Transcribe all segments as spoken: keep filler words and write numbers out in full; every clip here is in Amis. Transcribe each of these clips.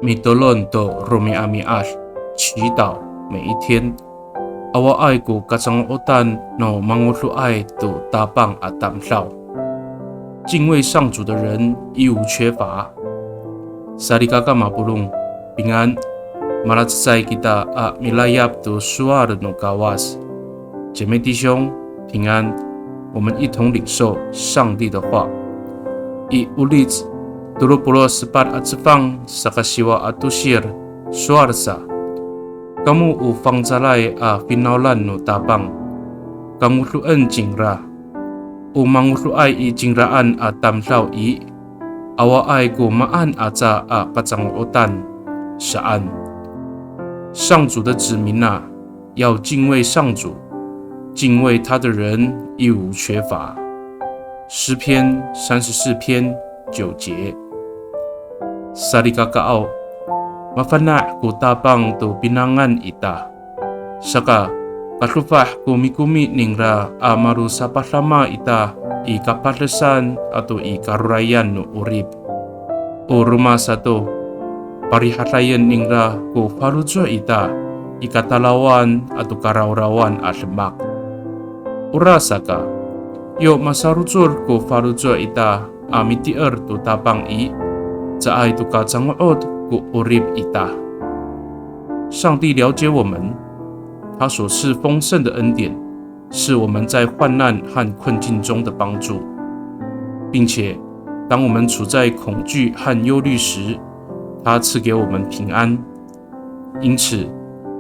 Mitolon to romi'ami'ad, 祈祷每一天。Awaay ko kacango'otan no mangodoay to Tapang a tamdaw. 敬畏上主的人一无缺乏。Salikaka mapolong, pingan, malacecay kita a milayap to sowal no Kawas. 姐妹弟兄，平安。我们一同领受上帝的话。I Olic tolo polo' sepat a cefang saka siwa a tosir, sowal sa. Kamo o fangcalay a finawlan no Tapang, kangodoen cingra. O mangodoay i cingraan a tamdaw i, awaay ko maan aca a pacango'otan, saan. 上主的子民啊，要敬畏上主，敬畏他的人一无缺乏。诗篇三十四篇九节。Salikakaaw, mafana' ko Tapang to pinangan ita. Saka, kadofah ko mikomi ningra a malosapadama ita i kapadesan ato i karorayan no 'orip. O roma sato, parihadayen ningra ko faloco' ita i katalawan ato karawrawan a demak. Orasaka, yo masarocod ko faloco' ita a mitier to Tapang i, caay to ka cango'ot ko 'orip ita. 上帝了解我们，他所赐丰盛的恩典，是我们在患难和困境中的帮助，并且当我们处在恐惧和忧虑时，他赐给我们平安。因此，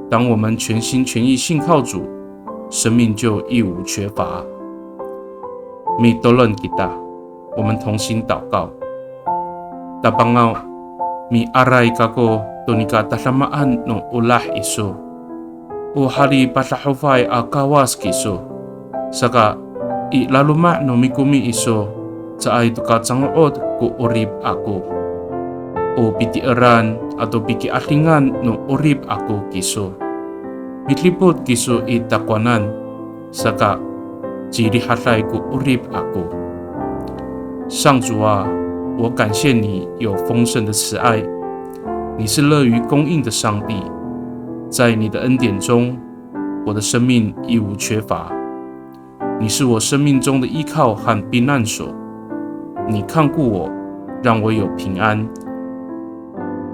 当我们全心全意信靠主，生命就一无缺乏。Mitolon kita. 我们同心祷告。Tapangaw, miaray kako to nika tadamaan no olah iso. O halipadahofay a Kawas kiso. Saka, i laloma' no mikomi iso, caay to ka cango'ot ko 'orip ako. O pitieran ato pikiadingan no 'orip ako kiso. Midipot kiso i takowanan. Saka, cirihaday ko 'orip ako. 上主啊，我感谢你有丰盛的慈爱，你是乐于供应的上帝。在你的恩典中，我的生命一无缺乏。你是我生命中的依靠和避难所，你看顾我，让我有平安。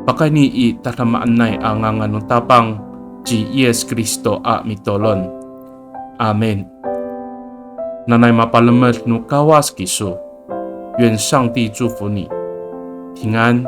Pakayni i tadamaanay a ngangan no Tapang ci Yis Kristo a mitolon. Amin. Nanay mapalemed no Kawas kiso. 愿上帝祝福你，平安。